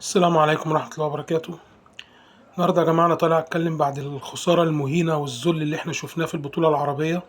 السلام عليكم ورحمة الله وبركاته. النهاردة يا جماعة أنا طالع أتكلم بعد الخسارة المهينة والذل اللي احنا شفناه في البطولة العربية،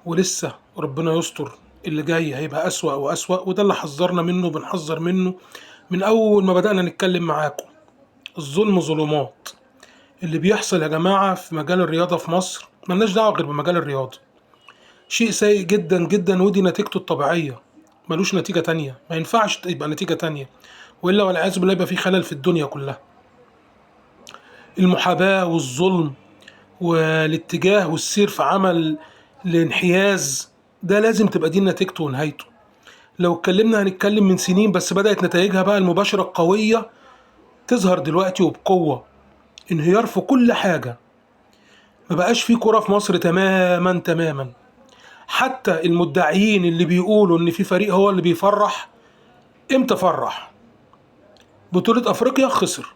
ولسه ربنا يستر اللي جاي هيبقى أسوأ وأسوأ، وده اللي حذرنا منه وبنحذر منه من أول ما بدأنا نتكلم معاكم. الظلم ظلمات. اللي بيحصل يا جماعة في مجال الرياضة في مصر ملناش دعوة غير بمجال الرياضة، شيء سيء جدا جدا، ودي نتيجته الطبيعية، ملوش نتيجة تانية، ما ينفعش تبقى نتيجة تانية، وإلا والعياذ بالله يبقى في خلل في الدنيا كلها. المحاباة والظلم والاتجاه والسير في عمل الانحياز ده لازم تبقى دي نتيجته ونهايته. لو اتكلمنا هنتكلم من سنين، بس بدأت نتائجها بقى المباشرة القوية تظهر دلوقتي وبقوة. انهيار في كل حاجة، ما بقاش في كرة في مصر تماما تماما. حتى المدعيين اللي بيقولوا ان في فريق هو اللي بيفرح، امتى فرح؟ بطولة افريقيا خسر،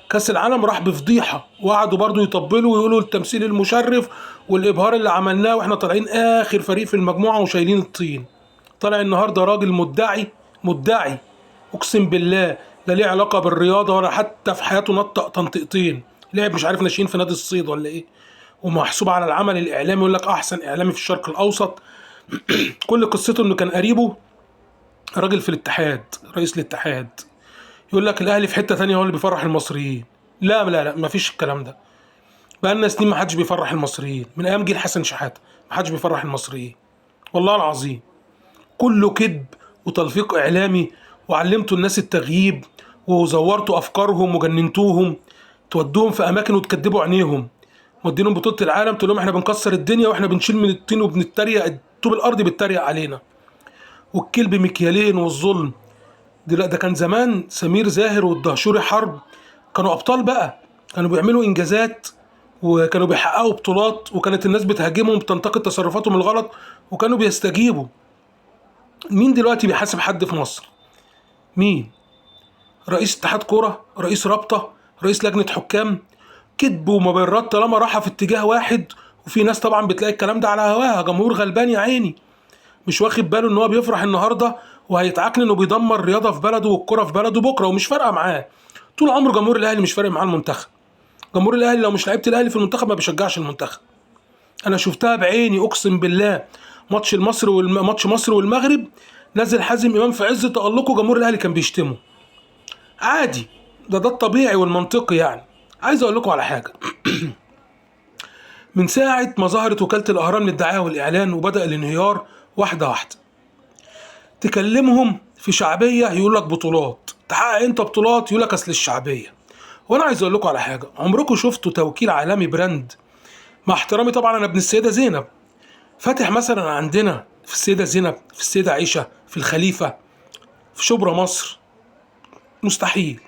كاس العالم راح بفضيحة، وقعدوا برضو يطبلوا ويقولوا التمثيل المشرف والابهار اللي عملناه واحنا طالعين اخر فريق في المجموعة وشايلين الطين. طالع النهاردة راجل مدعي اقسم بالله لا ليه علاقة بالرياضة ولا حتى في حياته نطق تنطيقتين، لعب مش عارف ناشئين في نادي الصيد ولا ايه، ومحسوب على العمل الاعلامي، يقول لك احسن اعلامي في الشرق الاوسط. كل قصته انه كان قريبه راجل في الاتحاد، رئيس الاتحاد، يقول لك الاهلي في حتة ثانية هو اللي بيفرح المصريين. لا لا لا، مفيش الكلام ده، بقالنا سنين ما حدش بيفرح المصريين، من ايام جيل حسن شحاته ما حدش بيفرح المصريين والله العظيم. كله كذب وتلفيق اعلامي، وعلمتوا الناس التغييب وزورتوا افكارهم وجننتوهم، تودوهم في اماكن وتكدبوا عينيهم، مودينهم بطوله العالم تقول لهم احنا بنكسر الدنيا واحنا بنشيل من الطين وبنتريق، الطوب الارضي بيتريق علينا، والكلب مكيالين والظلم. دلوقتي ده كان زمان سمير زاهر والدهشوري حرب كانوا ابطال بقى، كانوا بيعملوا انجازات وكانوا بيحققوا بطولات، وكانت الناس بتهاجمهم وبتنتقد تصرفاتهم الغلط وكانوا بيستجيبوا. مين دلوقتي بيحاسب حد في مصر؟ مين؟ رئيس اتحاد كورة، رئيس رابطه، رئيس لجنة حكام؟ كذب ومبررات طالما راحة في اتجاه واحد. وفي ناس طبعا بتلاقي الكلام ده على هواها، جمهور غلبان يا عيني مش واخد باله ان هو بيفرح النهارده وهيتعاقل انه بيدمر الرياضة في بلده والكره في بلده بكره، ومش فارقه معاه. طول عمره جمهور الاهلي مش فارق معاه المنتخب. جمهور الاهلي لو مش لعيبة الاهلي في المنتخب ما بيشجعش المنتخب. انا شفتها بعيني اقسم بالله، ماتش المصري ماتش مصر والمغرب، نزل حازم امام في عز تالقه، جمهور الاهلي كان بيشتمه عادي، ده الطبيعي والمنطقي يعني. عايز اقول لكم على حاجة، من ساعة ما ظهرت وكالة الاهرام للدعايه والاعلان وبدا الانهيار واحدة واحدة. تكلمهم في شعبية يقول لك بطولات، تحقق انت بطولات يقول لك اصل الشعبية. وانا عايز اقول لكم على حاجة، عمركم شفتوا توكيل عالمي brand، مع احترامي طبعا انا ابن السيدة زينب، فاتح مثلا عندنا في السيدة زينب، في السيدة عائشة، في الخليفة، في شبرا مصر؟ مستحيل.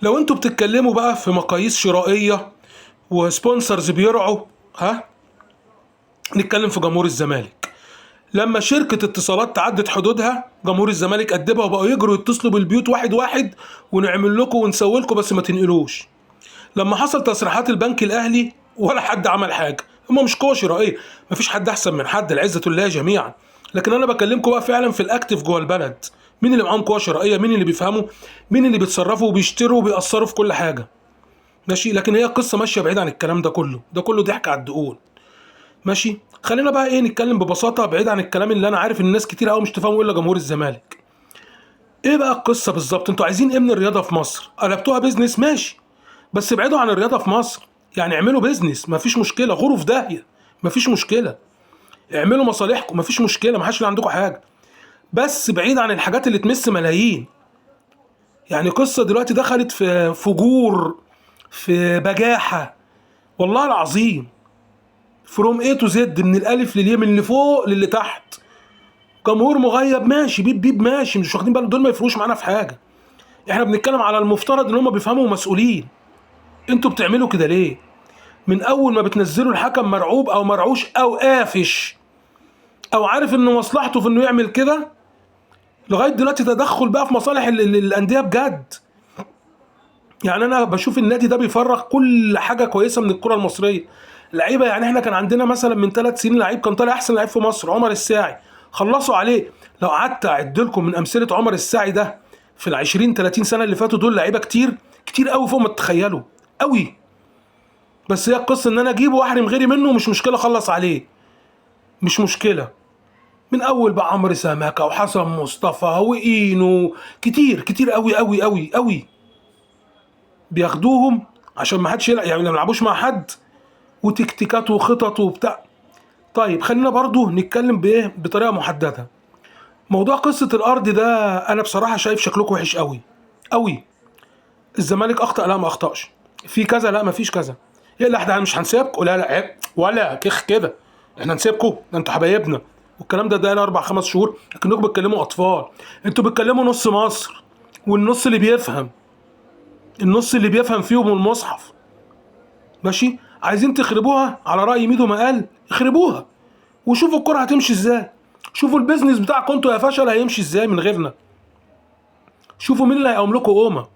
لو انتوا بتتكلموا بقى في مقاييس شرائية و sponsors بيرعوا، ها نتكلم في جمهور الزمالك. لما شركة اتصالات تعدت حدودها جمهور الزمالك أدبها وبقوا يجروا يتصلوا بالبيوت واحد واحد، ونعمل لكم ونسوي لكم بس ما تنقلوش. لما حصل تصريحات البنك الأهلي ولا حد عمل حاجة، هما مش قوة شرائية، مفيش حد أحسن من حد، العزة لله جميعا. لكن أنا بكلمكم بقى فعلا في الأكتف جوه البلد، مين اللي معاهم قوة شرائية، مين اللي بيفهموا، مين اللي بيتصرفوا وبيشتروا وبيأثروا في كل حاجة، ماشي. لكن هي قصة ماشية بعيد عن الكلام ده كله، ده كله ضحك على الدقون، ماشي. خلينا بقى ايه نتكلم ببساطة بعيد عن الكلام اللي انا عارف ان الناس كتير قوي مش تفهموا الا جمهور الزمالك. ايه بقى القصة بالظبط؟ انتوا عايزين ايه من الرياضة في مصر؟ قلبتوها business، ماشي، بس ابعدوا عن الرياضة في مصر. يعني اعملوا business مفيش مشكلة، غوروا في داهية مفيش مشكلة، اعملوا مصالحكم مفيش مشكلة، ما حدش عندكم حاجة، بس بعيد عن الحاجات اللي تمس ملايين. يعني قصة دلوقتي دخلت في فجور، في بجاحه، والله العظيم، from A to Z، من الالف للياء، من اللي فوق للي تحت. جمهور مغيب ماشي، بيب بيب ماشي، مش واخدين بالهم، دول ما يفرقوش معانا في حاجة. احنا بنتكلم على المفترض ان هم بيفهموا مسؤولين. انتوا بتعملوا كده ليه؟ من اول ما بتنزلوا الحكم مرعوب او مرعوش او قافش او عارف ان مصلحته في انه يعمل كده، لغاية دلوقتي تدخل بقى في مصالح الاندية بجد. يعني انا بشوف النادي ده بيفرغ كل حاجة كويسة من الكره المصرية، لعيبة. يعني احنا كان عندنا مثلا من 3 سنين لعيب كان طالع احسن لعيب في مصر، عمر الساعي، خلصوا عليه. لو قعدت اعد لكم من امثلة عمر الساعي ده في ال 20 30 سنة اللي فاتوا دول لعيبة كتير كتير قوي فوق ما تتخيلوا قوي. بس هي القصة ان انا اجيبه واحرم غيري منه، مش مشكلة، اخلص عليه مش مشكلة. من اول بقى عمرو سماكه وحسن مصطفى واينو، كتير كتير قوي قوي قوي قوي بياخدوهم عشان ما حدش يلعب، يعني ما يلعبوش مع حد، وتكتيكات وخطط وبتاع. طيب خلينا برضو نتكلم بايه بطريقة محددة. موضوع قصة الارض ده انا بصراحة شايف شكلكم وحش قوي قوي. الزمالك اخطا؟ لا ما اخطاش. في كذا؟ لا ما فيش كذا. ايه لا احنا مش هنسيبكم، لا لا عيب ولا كخ كده، احنا نسيبكم، ده انتوا حبايبنا. والكلام ده له 4 5 شهور، لكنكم بتكلموا اطفال، انتوا بتكلموا نص مصر، والنص اللي بيفهم، النص اللي بيفهم فيهم المصحف. ماشي، عايزين تخربوها على راي ميدو ما قال، اخربوها وشوفوا الكرة هتمشي ازاي، شوفوا ال business بتاعكم انتوا يا فشل هيمشي ازاي من غيرنا، شوفوا مين اللي هيقوم لكم قومه،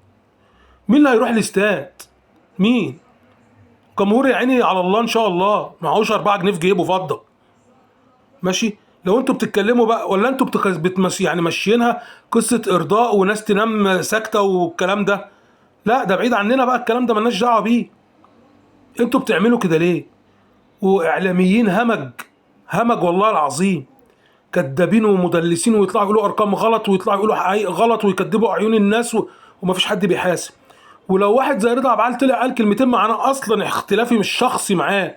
مين اللي هيروح الاستاد، مين جمهور يا عيني على الله ان شاء الله معهوش 4 جنيه في جيبه فضة. ماشي، لو انتوا بتتكلموا بقى ولا انتوا يعني ماشيينها قصة ارضاء وناس تنام ساكته والكلام ده، لا ده بعيد عننا بقى الكلام ده، مالناش دعوه بيه. انتوا بتعملوا كده ليه؟ واعلاميين همج همج والله العظيم، كدابين ومدلسين، ويطلعوا يقولوا ارقام غلط، ويطلعوا يقولوا حقائق غلط، ويكدبوا عيون الناس ومفيش حد بيحاسب. ولو واحد زي رضا عبد العال طلع قال كلمتين معانا، اصلا اختلافي مش شخصي معاه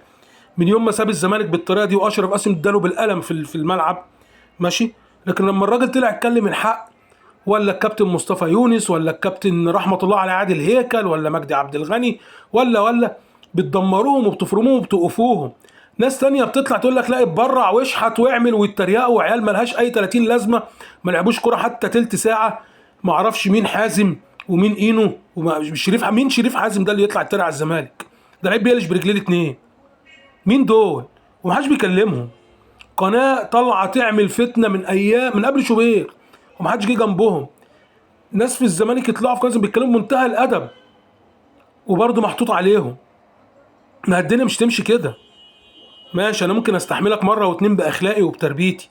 من يوم ما ساب الزمالك بالطريقة دي، واشرف قاسم اداله بالقلم في الملعب، ماشي. لكن لما الراجل طلع اتكلم الحق، ولا الكابتن مصطفى يونس، ولا الكابتن رحمه الله على عادل هيكل، ولا مجدي عبد الغني، ولا بتدمروهم وبتفرموهم وبتوقفوهم. ناس تانية بتطلع تقول لك لا اتبرع واشحت واعمل ويتريقوا، وعيال ملهاش اي 30 لازمه، ما لعبوش كورة حتى تلت ساعة، ما اعرفش مين حازم ومين اينو وشريف، مين شريف حازم ده اللي يطلع يتريق على الزمالك؟ ده لعيب بيقلش برجليه الاتنين، مين دول؟ ومحدش بيكلمهم. قناة طالعه تعمل فتنة من ايام من قبل شوبير ومحدش جه جنبهم. ناس في الزمالك يطلعوا في قناة بيتكلموا بمنتهى الادب وبرضه محطوط عليهم. ما الدنيا مش تمشي كده. ماشي، انا ممكن استحملك مرة واتنين باخلاقي وبتربيتي،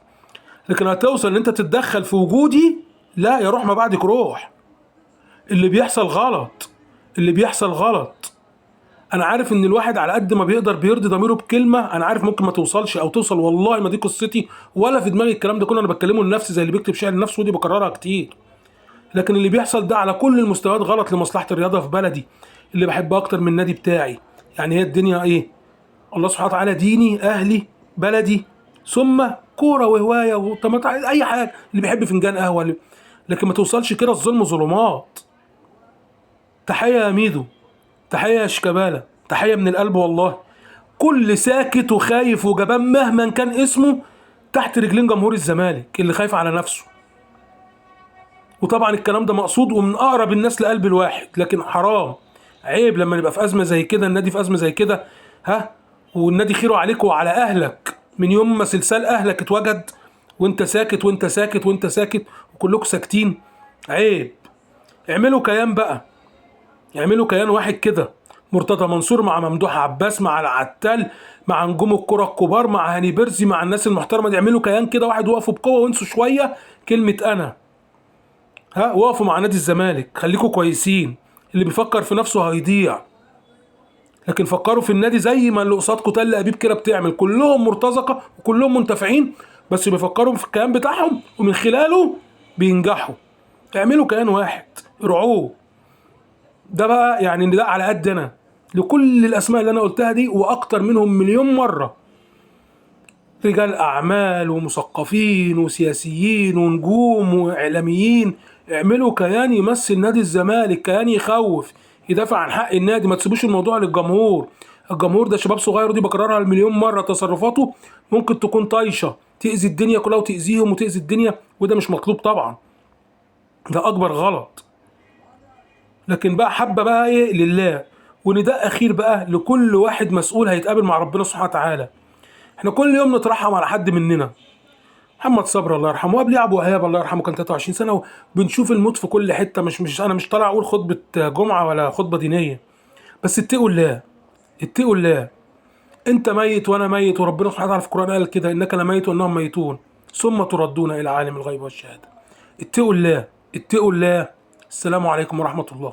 لكن هتوصل ان انت تتدخل في وجودي، لا يا روح ما بعدك روح. اللي بيحصل غلط، اللي بيحصل غلط. انا عارف ان الواحد على قد ما بيقدر بيرضي ضميره بكلمه، انا عارف ممكن ما توصلش او توصل، والله ما دي قصتي ولا في دماغي الكلام ده كله، انا بتكلمه لنفسي زي اللي بيكتب شعر لنفسه، ودي بكررها كتير. لكن اللي بيحصل ده على كل المستويات غلط لمصلحة الرياضة في بلدي اللي بحبها اكتر من النادي بتاعي. يعني هي الدنيا ايه؟ الله سبحانه وتعالى ديني، اهلي، بلدي، ثم كورة وهوايه وتمتع، اي حاجة، اللي بيحب فنجان قهوة، لكن ما توصلش كده. الظلم ظلمات. تحية يا ميدو، تحية يا شيكابالا، تحية من القلب والله. كل ساكت وخايف وجبان مهما كان اسمه تحت رجلين جمهور الزمالك اللي خايف على نفسه. وطبعا الكلام ده مقصود ومن اقرب الناس لقلب الواحد، لكن حرام، عيب لما نبقى في ازمة زي كده، النادي في ازمة زي كده، ها، والنادي خيره عليك وعلى اهلك من يوم ما سلسال اهلك اتوجد، وانت ساكت وانت ساكت وانت ساكت وكلكم ساكتين. عيب. اعملوا كيان بقى، اعملوا كيان واحد كده، مرتضى منصور مع ممدوح عباس مع العتال مع نجوم الكرة الكبار مع هاني بيرزي مع الناس المحترمة دي، اعملوا كيان كده واحد، وقفوا بقوة وانسوا شوية كلمة انا، ها، وقفوا مع نادي الزمالك، خليكوا كويسين. اللي بيفكر في نفسه هيضيع، لكن فكروا في النادي زي ما اللي قصادكم تل ابيب كده بتعمل، كلهم مرتزقة وكلهم منتفعين، بس بيفكروا في الكيان بتاعهم ومن خلاله بينجحوا. اعملوا كيان واحد، ارعوه. ده بقى يعني ده على قد انا لكل الاسماء اللي انا قلتها دي واكتر منهم مليون مرة، رجال اعمال ومثقفين وسياسيين ونجوم واعلاميين، اعملوا كيان يمثل نادي الزمالك، كيان يخوف، يدافع عن حق النادي. ما تسيبوش الموضوع للجمهور، الجمهور ده شباب صغير، ودي بكررها المليون مرة، تصرفاته ممكن تكون طايشه تاذي الدنيا كلها وتاذيهم وتاذي الدنيا، وده مش مطلوب طبعا، ده اكبر غلط. لكن بقى حبه بقى ايه لله. ونداء اخير بقى لكل واحد مسؤول هيتقابل مع ربنا سبحانه وتعالى. احنا كل يوم نترحم على حد مننا، محمد صبري الله يرحمه، وقبل ابو وهاب الله يرحمه كان 23 سنة، وبنشوف الموت في كل حتة. مش انا مش طالع اقول خطبه جمعه ولا خطبه دينية، بس اتقوا الله، اتقوا الله. انت ميت وانا ميت، وربنا سبحانه وتعالى في القران قال كده، انك لميت وانهم ميتون ثم تردون الى عالم الغيب والشهادة. اتقوا الله، اتقوا الله. السلام عليكم ورحمة الله.